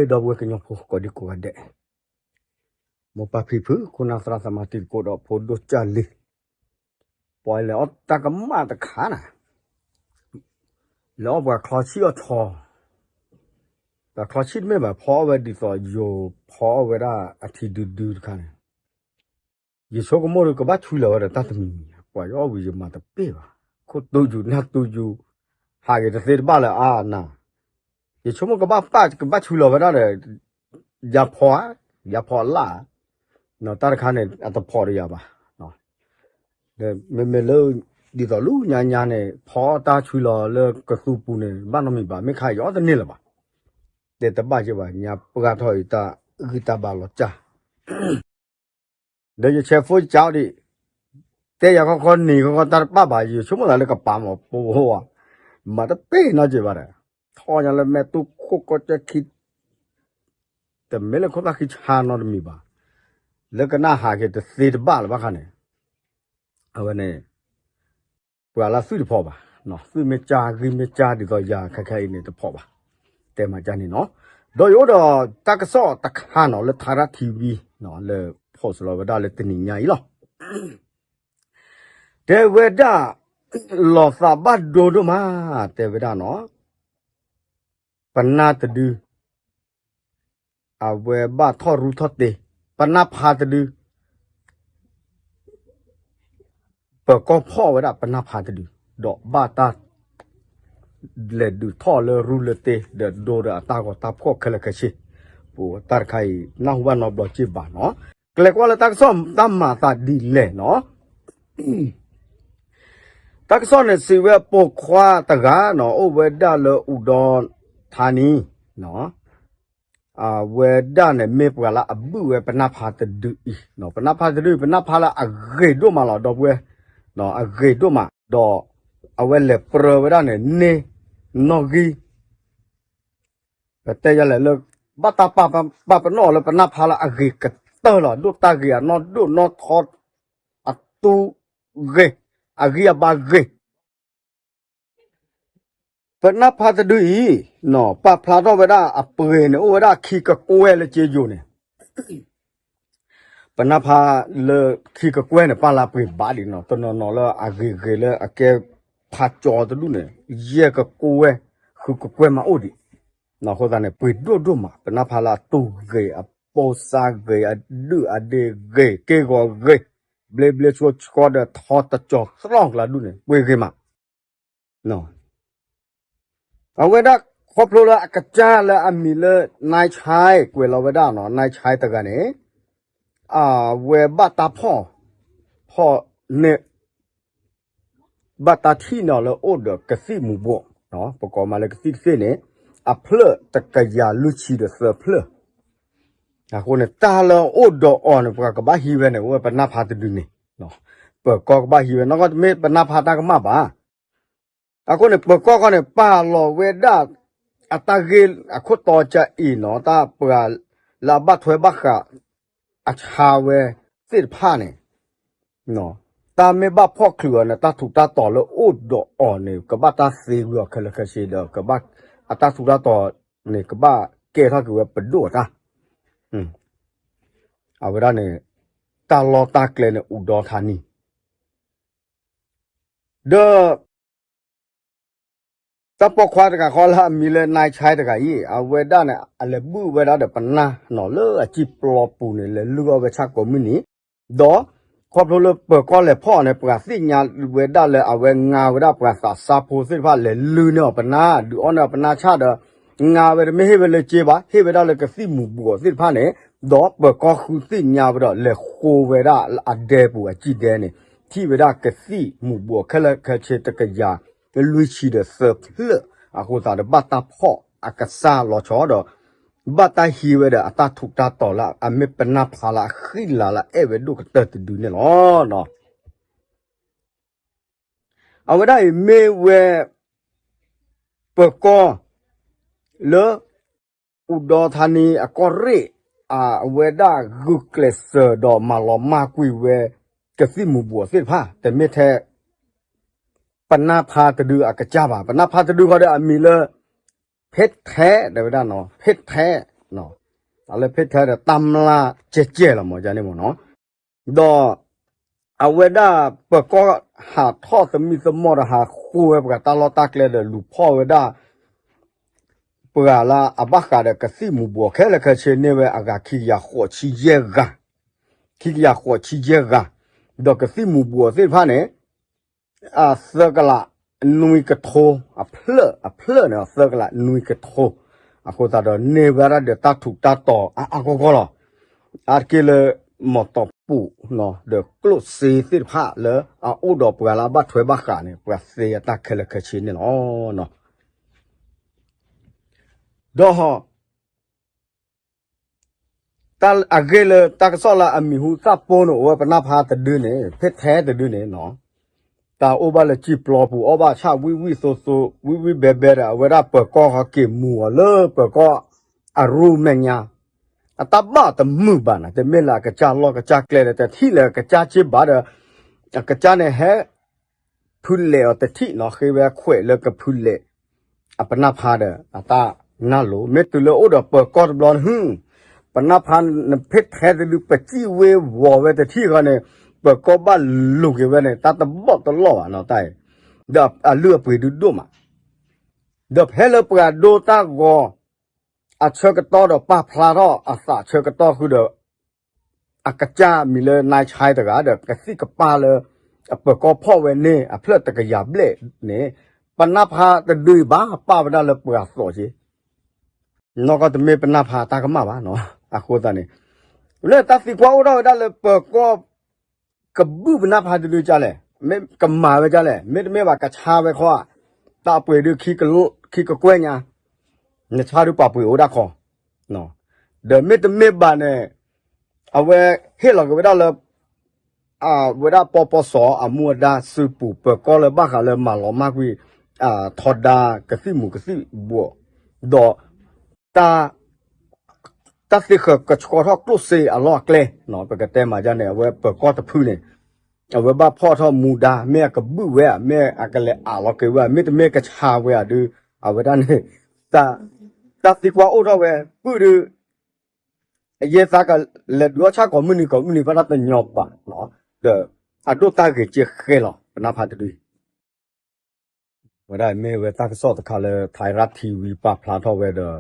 ဒီပုၢ်ဝဲၢ်ကညီဖိကိးဒံကိးဂၤဒဲး, မိၢ်ပၢ်ဖံဖု ခိၣ်နၢ်သရၣ်သမါတံၤသကိးဒီးဖိဒိၣ်ကၢ်လံၤ, ပှၤလဲၤအီၣ်တၢ်ကမၣ်တခါန့ၣ်, လဲၤအီၣ်ပှၤချီဆံၣ်အီၣ်ဆီ, ပှၤချီဆံၣ်တမ့ၢ်ဘၣ် ဖီအီၣ်ဝဲဒ်သိးယိၤဖီအီၣ်ဝဲဒၣ်အထံဒုဒုတခါန့ၣ်, ယဆိကမိၣ်ဒီးကဘၣ်ဆွံလီၤဝဲဒီးတၢ်တမံၤမံၤ, ပှၤယအီၣ်ဝံၤယမၤတပ့ၢ်ဘၣ်, ခိၣ်တူယူၤနၢ်တူယူၤ, ဟးက့ၤတသ့တဘၣ်လၢအါနၤ, ယဆိကမိၣ်ကဘၣ်ပာ် ကဘၣ်ဆွံလီၤဝဲဒၣ်ဒီး, ယၤဖီဧါ, ယၤဖီအလၣ်ဧါ, တၢ်တခါန့ၣ် အတဖီၣ်ဒီးယၤဘၣ်, ဒီးမ့မ့ၢ်လၢ ဒ်သိးလၢညါညါန့ၣ် ဖီအီၣ်တၢ်ဆွံလီၤလၢကသူပူၤန့ၣ် ဘၣ်နီတမံၤဘၣ်, မ့ၢ်ခါယအီၣ်တန့ၢ်လၢၤဘၣ်, တဲတဘၣ်က့ဘၣ် ညါပှၢ်ထီၣ်အံၤတၢ်ဂံၢ်တၢ်ဘါလီၤစၢ် ဒီးယဆဲးဖိယကၠီဒံး, တဲယၤခီခီနံၤခီခီတၢ်တဘၣ်ဘၣ် ယဆိကမိၣ်သးလၢကပာ်မီၤပိဝဲ, မၤတပ့ၢ်နီတစဲးဘၣ်ဒီး, ထီၣ်ညါလၢမဲာ်တူၢ်ခိၣ်ကီၢ်ကၠၢခံ, တမ့ၢ်လၢခိၣ်သၣ်ဃံဆါနီတမံၤဘၣ်, လၢကနၣ်ဟးက့ၤတသ့တဘၣ်လၢၤဘၣ်ခါန့ၣ်, အဝဲန့ၣ် ပှၤလၢသွံၣ်တဖီၣ်ဘၣ်, သွံၣ်မ့ၢ်ကၠါဂံၢ်မ့ၢ်ကၠါဒ်သိးယၤခဲခဲအံၤန့ၣ်တဖီၣ်ဘၣ်, တဲမၤကၢ်န့ၣ်နီၤ, ဒီးယအိၣ်ဒီးတၢ်ကစီၣ်တခါနီၤလၢ Thairath TV နီၤ လၢဖီၣ်စလီၤဝဲဒၣ်လၢတနံၤညါအံၤလီၤ, တဲဝဲဒၣ် လီၤသးဘၣ်ဒိဒိၣ်မး, တဲဝဲဒၣ်နီၤ, ပနၢ်တဒု အဝဲဘၣ်ထီၣ်ရူထီၣ်တ့, ပနၢ်ဖးတဒု ပၢၤကီၢ်ဖီၣ်ဝဲဒၣ်ပနၢ်ဖးတဒု, ဒီးဘၣ်တၢ် လဲၤဒုးထီၣ်လၢရူလၢတ့ ဒီးဒိဒီးအတၢ်ဂီၤတၢ်ဖီၣ်ခဲလၢာ်ခဲဆ့, ပတၢ်တခါအံၤ နၢ်ဟူဘၣ်နီတဘျီစ့ၢ်ဘၣ်နီၤ, ကျဲကွၢ်လၢတၢ်ကစီၣ်တၢ်မၤသးဒ်လဲၣ်နီၤ တၢ်ကစီၣ်န့ၣ်စံးဝဲပိာ်ခွါတဂၤနီၤ အိၣ်ဝဲဒၣ်လၢအူဒီထါနံၤ, အဝဲဒၣ်န့ၣ်မ့ၢ်ပှၤလၢအဘုၣ်ဝဲပနၢ်ဖးတဒုအံၤ, ပနၢ်ဖးတဒု ပနၢ်ဖးလၢအဂ့ၤဒိၣ်မးလီၤ ဒီပုၢ်ဝဲၢ်, အဂ့ၤဒိၣ်မး ဒီးအဝဲလဲၤပြၢဝဲဒၣ်န့ၣ် န့ၢ်နီၣ်ဂံၢ် ပတဲယလဲၣ်လၢ ဘၣ်တၢ်ပာ်ပနီၣ်အီၤလၢပနၢ်ဖးလၢအဂ့ၤကတၢၢ်လီၤ, ဒိၣ်တၢ်ဂ့ၤအနီၢ်ဒိၣ်နီၢ်ထီ အတူၢ်ဂ့ၤ, အဂံၢ်အဘါဂ့ၤ, ပနၢ်ဖးတဒုအံၤ, ပာ်ဖျါထီၣ်ဝဲဒၣ်အပှ့ၤန့ၣ် အိၣ်ဝဲဒၣ်ခံကကွဲၢ်လၢက့ယိၤန့ၣ် ပနၢ်ဖးလၢခံကကွဲၢ်န့ၣ် ပာ်လၢအပှ့ၤဘၣ်ဒံးနီၤ, တနီၤနီၤလၢအဂ့ၤဂ့ၤလၢအကဲဖးကၠီတဒူၣ်န့ၣ် ယဲၢ်ကကွဲၢ် ဃုကကွဲၢ်မးအိၣ်ဒံး, အဃိသတးန့ၣ် ပှ့ၤဒိၣ်ဒိၣ်မး, ပနၢ်ဖးလၢအတူၢ်ဂ့ၤ အပိာ်စါဂ့ၤ အဒုၣ်အဒ့ဂ့ၤ က့ၢ်ဂီၤဂ့ၤ, ဘျ့ဘျ့ဆှီဆှီဒီးထီတကၠီၤသရီၣ်ကျါဒူၣ်န့ၣ် ပှ့ၤဂ့ၤမး အဝဲဒၣ်ခီဖျိလၢအကစၢ်လၢအမံၤလၢ နဲဆဲ ကွဲးလီၤဝဲဒၣ်နီၤ, နဲဆဲတဂၤန့ၣ် အဝဲဘၣ်တၢ်ဖီၣ်, ဖီၣ်န့ၢ် ဘၣ်တၢ်ထံၣ်န့ၢ်အီၤလၢအိၣ်ဒီးကသံၣ်မူၤဘှီး, ပကိးမးလၢကသံၣ်တသ့ၣ်န့ၣ် အဖျၢၣ်တကယၤလွံၢ်ဆံဒီးသၢဖျၢၣ်, အဃိန့ၣ် တၢ်လၢအအိၣ်ဒီးအီၤန့ၣ် ပှၤကဘၣ်ဟံးဝဲန့ၣ် အိၣ်ဝဲပနၢ်ဖးတဒုန့ၣ်, ပၢၤကီၢ်ကဘၣ်ဟံးဝဲနီၢ်ကီၢ်တမ့ၢ်ပနၢ်ဖးတၢ်ကမၣ်ဘၣ် အဃိန့ၣ် ပၢၤကီၢ်ခီန့ၣ် ပာ်လီၤဝဲဒၣ် အတၢ်ဂ့ၢ်အခိၣ်တီကၢ်အံၤနီၤ, တၢ်ပှၤလၢအဘၣ်ထွဲဘၣ်ဃး အဆါဝဲသ့ၣ်တဖၣ်န့ၣ်, တၢ်မ့ၢ်ဘၣ်ဖီၣ်ချုးအီၤန့ၣ် တၢ်ထူးတၢ်တီၤလၢအိၣ်ဒီးအီၤန့ၣ် ကဘၣ်တၢ်သ့ဝံၤအီၤခဲလၢာ်ခဲဆ့ဒီး ကဘၣ် အတၢ်ထူးတၢ်တီၤန့ၣ် ကဘၣ်ကဲထီၣ်က့ၤဝဲပဒိၣ်အတၢ် အဝဲဒၣ်န့ၣ် တၢ်လီၢ်တၢ်ကျဲန့ၣ် အူဒီထါနံၤ ဒီး တၢ်ပိာ်ခွါတဂၤဃီလၢအမံၤလၢ နဲဆဲတဂၤအံၤ အဝဲဒၣ်န့ၣ် အလဲၤဘုၣ်ဝဲဒၣ်ဒီးပနၢ်နီၤ လၢအစံၣ်ပျီပူၤန့ၣ် လဲၤလုၢ်အီၣ်ဝဲဆၣ်ကိးမုၢ်နံၤ, ဒီးခီဖျိလၢပၢၤကီၢ်လဲၤဖီၣ်အီၤန့ၣ် ပှၤသ့ၣ်ညါဝဲဒၣ်လၢအဝဲငါဝဲဒၣ်ပှၤသးစၢ်ဖိသ့ၣ်တဖၣ် လဲၤလုၢ်န့ၢ်အီၤပနၢ် ဒုးအီၣ်န့ၢ်အီၤပနၢ်ဆၣ်ဒီး ငါဝဲတမ့ၢ်ဟ့ၣ်ဝဲလၢစ့ဘၣ် ဟ့ၣ်ဝဲဒၣ်လၢကသံၣ်မူၤဘှီးသ့ၣ်တဖၣ်န့ၣ်, ဒီးပၢၤကီၢ်ဃုသ့ၣ်ညါဝဲဒီး လဲၤဃိဝဲဒၣ်အဒဲပူၤအစံၣ်ဒဲန့ၣ် ထံၣ်ဝဲဒၣ်ကသံၣ်မူၤဘှီးခဲလၢာ်ခဲဆ့တကယၤ လွံၢ်ဆံဒီးသၢဖျၢၣ် အဃိသတးဒီး ဘၣ်တၢ်ဖီၣ်အကစၢ်လီၤဆီဒီး ဘၣ်တၢ်ဟံးဝဲဒီးအတၢ်ထူးတၢ်တီၤလၢအမ့ၢ်ပနၢ်ဖးလၢအဃံလၤလၢအအဲၣ်ဝဲဒိၣ်ကတၢၢ်တဒုန့ၣ်လီၤ. အဝဲဒၣ်အံၤမ့ၢ်ဝဲ ပၢၤကီၢ် လၢ အူဒီထါနံအကီၢ်ရ့ၣ် အဝဲဒၣ်ဂုာ်ကျဲးစၢးဒီးမၤလီၤမၢ်ကွံာ်ဝဲ ကသံၣ်မူၤဘှီးသ့ၣ်တဖၣ် တမ့ၢ်ထဲ ပနၢ်ဖးတဒုအကစၢ်ဘၣ်. ပနၢ်ဖးတဒုဃီဒီးအမံၤလၢ ဖ့ထဲ တဲဝဲဒၣ်နီၤ ဖ့ထဲ တၢ်လၢဖ့ၣ်ထဲဒီးတၢ်မျၢ်ကဲကဲလီၤမ့ၢ်န့ၣ်မ့ၢ်နီၤ, ဒီး အဝဲဒၣ်ပၢၤကီၢ်ဟးထီၣ်သမံသမိးဒီး ဟးဃိဝဲပှၤတၢ်လီၢ်တၢ်ကျဲဒီး လူၤဖီၣ်ဝဲဒၣ် ပှၤလၢအဘၣ်ဃးဒီးကသံၣ်မူၤဘှီးခဲလၢာ်ခဲဆ့န့ၢ်ဝဲအဂၤခံကယၤဃိးဆံယဲၢ်ဂၤ, ခံကယၤဃိးဆံယဲၢ်ဂၤ, ဒီးကသံၣ်မူၤဘှီးသ့ၣ်တဖၣ်န့ၣ် အသၢကလးနွံကထိ အဖျၢၣ် အဖျၢၣ်န့ၣ် သၢကလးနွံကထိ, အဃိသတးဒီးန့ၢ်ဝဲဒၣ်ဒီးတၢ်ထူးတၢ်တီၤအါအါဂီၢ်ဂီၢ်လီၤ. အါတက့ၢ်လၢ မီၢ်တီၢ်ပူၤ ဒီးကျိၣ်စ့သ့ၣ်တဖၣ်လၢအအိၣ်ဒီးပှၤလၢအဘၣ်ထွဲဘၣ်ဃးန့ၣ် ပှၤသ့အတၢ်ခဲလၢာ်ခဲဆ့န့ၣ်လီၤ. ဒီး တၢ်အဂ့ၢ်လၢတၢ်ကစီၣ်လၢအမံၤဟူသၣ်ပိန့ၣ် အိၣ်ဝဲပနၢ်ဖးတဒုန့ၣ် ဖ့ၣ်ထဲတဒုန့ၣ်နီၤ, တၢ်အိၣ်ဘၣ်လၢစံၣ်ပျီပူၤ အီၣ်ဘၣ်ဆၣ်ဝံၣ်ဝံၣ်သိသိ ဝံၣ်ဝံၣ်ဘဲဘဲဒီး အဝဲဒၣ်ပၢၤကီၢ်ဟီက့ၤမူၤအီၤလၢပၢၤကီၢ်အရူၢ်မဲာ်ညါ, အတၢ်ဘၣ်တမုာ်ဘၣ်န့ၣ် တမ့ၢ်လၢအကစၢ်လီၢ်ကစၢ်ကျဲဒီး တထံၣ်လၢအကစၢ်က့ဘၣ်ဒီး အကစၢ်န့ၣ်ဟဲ ဖုလဲးအီၤတထံၣ်နီၤ ဃ့ဝဲခွဲးလၢကဖုလဲး အပနၢ်ဖးဒီး အတၢ်နၢ်လိၤ မ့ၢ်တုၤလၢအိၣ်ဒီးပၢၤကီၢ်တဘျီန့ၣ် ပနၢ်ဖးနဖ့ၣ်ထဲတဒု ပစံၣ်ဝ့ၤဝီၤဝဲတထံၣ်ဃီန့ၣ် ပၢၤကီၢ်ဘၣ်လူၤက့ၤဝဲန့ၣ် တၢ်တဘီၣ်တလီၢ်ဘၣ်နီၤတၢ်အံၤ, ဒီးအလုၢ်အပှ့ၤဒုဒိၣ်မး, ဒီးဖဲလၢပှၤဒိတၢ်ဂီၤ အဆၢကတီၢ်ဒီးပာ်ဖျါထီၣ်အသးဆၢကတီၢ်ဃုာ်ဒီး အကစၢ်မံၤလၢ နဲၣ်ဆဲတဂၤဒီး ကသံၣ်ကပၢ်လၢ အပၢၤကီၢ်ဖီၣ်ဝဲန့ၣ် အဖျၢၣ်တကယၤဘျဲၣ်န့ၣ် ပနၢ်ဖးတဒုအံၤဘၣ် ပာ်ဝဲဒၣ်လၢပှၤသီးက့ နီၢ်ကီၢ်တမ့ၢ်ပနၢ်ဖးတၢ်ကမၣ်ဘၣ်နီၤ အဃိသတးန့ၣ် လၢတၢ်သံကွၢ်အိၣ်ထီၣ်ဝဲဒၣ်လၢပၢၤကီၢ် ကဘုၣ်ပနၢ်ဖးတဒုဒ်လဲၣ်, မ့ၢ်ကမၤဝဲဒ်လဲၣ်, မ့တမ့ၢ်ဘၣ်ကဆါဝဲခီဧါ, တၢ်အပှ့ၤဒုခံကကွဲၢ်ညါ, နဆါဒုပှၤပှ့ၤအိၣ်ဒၣ်ခီ, ဒီးမ့တမ့ၢ်ဘၣ်န့ၣ် အဝဲဟ့ၣ်လီၤက့ၤဝဲဒၣ်လၢ အဝဲဒၣ်ပီပီစီၤအမူအဒါစုပူၤ ပၢၤကီၢ်လၢဘၣ်ဃးလၢမၤလီၤမၢ်ကွံာ် ထီဒါကသံၣ်မူၤကသံၣ်ဘှီး, ဒီး တၢ်သ့ၣ်ဃၢၤကဆှီထီၣ်ကျိၣ်စ့အလီၢ်အကျဲ, ပကတဲမၤဒ်န့ၣ် အဝဲပၢၤကီၢ်တဖုန့ၣ် အဝဲဘၣ်ဖီၣ်ထီၣ်မူဒါ မ့ၢ်အကဘုၣ်ဝဲဧါ, မ့ၢ်အကလဲၤအးလီၤက့ၤဝဲဧါ, မ့တမ့ၢ်ကဆါဝဲဧါဒုး အဝဲဒၣ်န့ၣ် တၢ်သံကွၢ်အိၣ်ထီၣ်ဝဲ ပုၢ်ဒုး အယဲၢ်သးကလဲၤဒုးအီၣ်ဆၣ်ကိးမုၢ်နံၤကိးမုၢ်နံၤ ဘၣ်တၢ်တညီဘၣ်, ဒီးအဒိၣ်တၢ်ဂ့ၤကဲဃဲလီၤ ပနၢ်ဖးတဒု ဝဲဒၣ်မ့ၢ်ဝဲတၢ်ကစီၣ်တခါလၢ Thai Rat TV ပာ်ဖျါထီၣ်ဝဲဒီး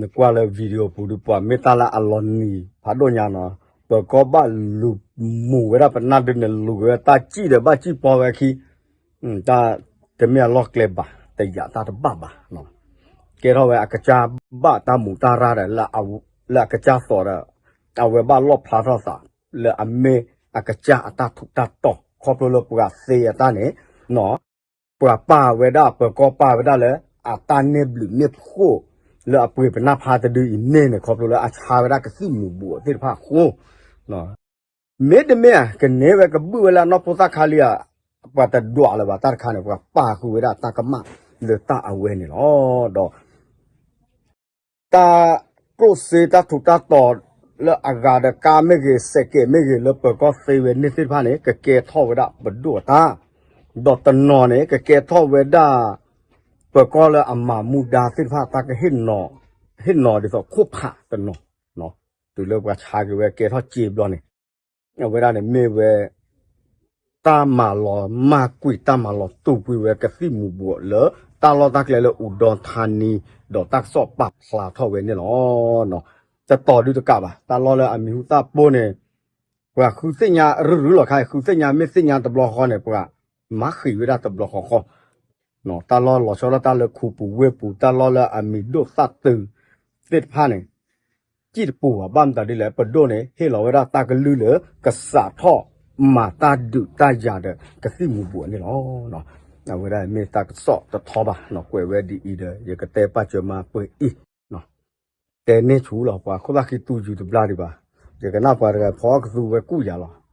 နကွၢ်လၢ video ပူၤဒုးပှၤမ့ၢ်တၢ်လၢအလီၤနံၤဖးဒိၣ်ညါနီၤ, ပၢၤကီၢ်ဘၣ်လူၤမူၤဝဲဒၣ်ပနၢ်ဒုးန့ၣ် လူၤက့ၤဝဲတၢ်စံၣ်ဒီးဘၣ်စံၣ်ပီဝဲခံ, တၢ်တမ့ၢ်အလီၢ်ကျဲဘၣ်, တယာ်တၢ်တဘၣ်ဘၣ်, ကဲထီၣ်ဝဲအကစၢ်ဘၣ်တၢ်မူးတၢ်ရၢ်ဒီး လၢအကစၢ်သီးဒီး အဝဲဘၣ်လီၣ်ဖျါထီၣ်သး လၢအမ့ၢ်အကစၢ်အတၢ်ထူးတၢ်တီၤ ခီဖျိလၢပှၤသ့အတၢ်န့ၣ် ပှၤပာ်ဝဲဒၣ် ပၢၤကီၢ်ပာ်ဝဲဒၣ်လၢ အတၢ်န့ၢ်ဘျုးန့ၢ်ဖှိၣ် လၢအပှ့ၤပနၢ်ဖးတဒုအံၤန့ၣ်န့ၣ် ခီဖျိလၢအဆါဝဲဒၣ်ကသံၣ်မူၤဘှီးသ့ၣ်တဖၣ်အဃိ, မ့တမ့ၢ်ဧါ ကန့ၢ်ဝဲကဘုၣ်ဝဲလၢအနီၢ်ဖိသၣ်ခါလံဧါ, ပှၤတဒွးလၢၤဘၣ်တၢ်တခါန့ၣ် ပှၤပာ်ဃုာ်ဝဲဒၣ်တၢ်ကမၣ်လၢတၢ်အဝဲန့ၣ်လီၤ. ဒီး တၢ်ကျိၣ်စ့တၢ်ထူးတၢ်တီၤလၢအဂၤဒီးကါမ့ၢ်ဂ့ၤ စဲးကဲးမ့ၢ်ဂ့ၤ လၢပၢၤကီၢ်သ့ဝဲန့ၣ်သ့ၣ်တဖၣ်န့ၣ် ကကဲထီၣ်ဝဲဒၣ်ပဒိၣ်အတၢ်, ဒီးတနီၤန့ၣ် ကကဲထီၣ်ဝဲဒၣ် ပၢၤကီၢ်လၢအမၤမူဒါသ့ၣ်တဖၣ် တၢ်ကဟ့ၣ်နီၤ ဟ့ၣ်နီၤဒ်သိးခိၣ်ဖးတနီၤ, တုၤလၢပှၤဆါက့ၤဝဲကဲထီၣ်စ့ဘျီန့ၣ် အဝဲဒၣ်န့ၣ်မ့ၢ်ဝဲ တၢ်မၤလီၤမၢ်ကွံာ် တၢ်မၤလီၤတူာ်ကွံာ်ဝဲကသံၣ်မူၤဘှီးလၢ တၢ်လီၢ်တၢ်ကျဲလၢအူဒီထါနံ ဒီးတၢ်ကစီၣ်ပာ်ဖျါထီၣ်ဝဲန့ၣ်လီၤ. တတီၤဒုတကးဘၣ် တၢ်လီၢ်လၢအမံၤဟူသၣ်ပိၢ်န့ၣ် ပှၤဃုသ့ၣ်ညါရုၢ်ရုၢ်လီၤခါ ဃုသ့ၣ်ညါမ့ၢ်သ့ၣ်ညါတဘျီဃီန့ၣ် ပှၤမၤဃံးဝဲဒၣ်တဘျီဃီဃီ တၢ်လီၢ်လီၤဆီဒၣ်တၢ်လၢခူပူၤဝ့ၢ်ပူၤ တၢ်လီၢ်လၢအမံၤဒိၣ်သၣ်တုၤသ့ၣ်တဖၣ်န့ၣ် စံၣ်တပူၤဘၣ် ဘၣ်မတၤဒ်လဲၣ် ပဒိၣ်န့ၣ် ဟ့ၣ်လီၤဝဲဒၣ်တၢ်ကလုၢ်လၢ ကစးထီၣ်မၤတၢ်ဒုးတၢ်ယၤဒီးကသံၣ်မူၤဘှီးန့ၣ်လီၤ. အဝဲဒၣ်မ့ၢ်တၢ်ကစီၣ်တထီဘၣ် ကွဲးဝဲဒ်အံၤဒီး ယကတဲပာ်စၢၤမးပှဲၤအံၤ တဲန့ၢ်ဆူၣ်လီၤ ပှၤခိၣ်သၣ်ဃံတူၢ်ယူၤတဘျါဒံးဘၣ်, ယကနၣ်ပှၤတဂၤဖီကသူဝဲကူၣ်ယၤလီၤ.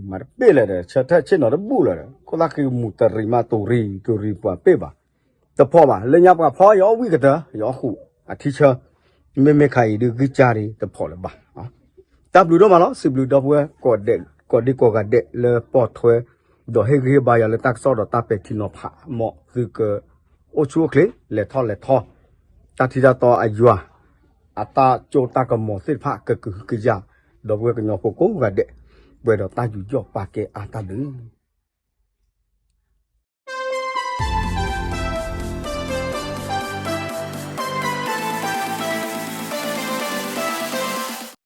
မၤတပ့ၢ်လၢၤဒီး ဆၢထၢၣ်ဆ့ၣ်နီၤတဘူၣ်လၢၤဒီး ခိၣ်သၣ်ဃံမူၤတရံးမးတူၤရံၤ တူၤရံၤပှၤပ့ၢ်ဘၣ်, တဖီၣ်ဘၣ် လၢညါပှၤဖီယအီၣ်ဝံၣ်ကတၢၢ် ယအီၣ်ဃုာ်အထံဆၢ, မ့မ့ၢ်ခါအံၤဒုးဂံၢ်စၢ်ဒံးတဖီၣ်လၢၤဘၣ်. တၢ်ဘျုးဒိၣ်မးလီၤ စံးဘျုးဒီပုၢ်ဝဲၢ် ကိးဒံကိးဂၤဒဲးလၢပိာ်ထွဲ ဒီးဟ့ၣ်ဂံၢ်ဟ့ၣ်ဘါယၤလၢတၢ်ကစီၣ်ဒီးတၢ်ပဲာ်ထံနီၤဖး မ်သုကအိၣ်ဆူၣ်အိၣ်ချ့ လဲၤထီၣ်လဲၤထီ တၢ်ထံတၢ်တီအယွၤ အတၢ်စိတၢ်ကမီၤသ့ၣ်တဖၣ်ကကဟုကယာ် ဒီပုၢ်ဝဲၢ်ကညီဖိကိးဂၤဒဲး ပှဲၤဒီးတၢ်ယူးယီၣ်ပာ်ကဲအါတၢ်လၢ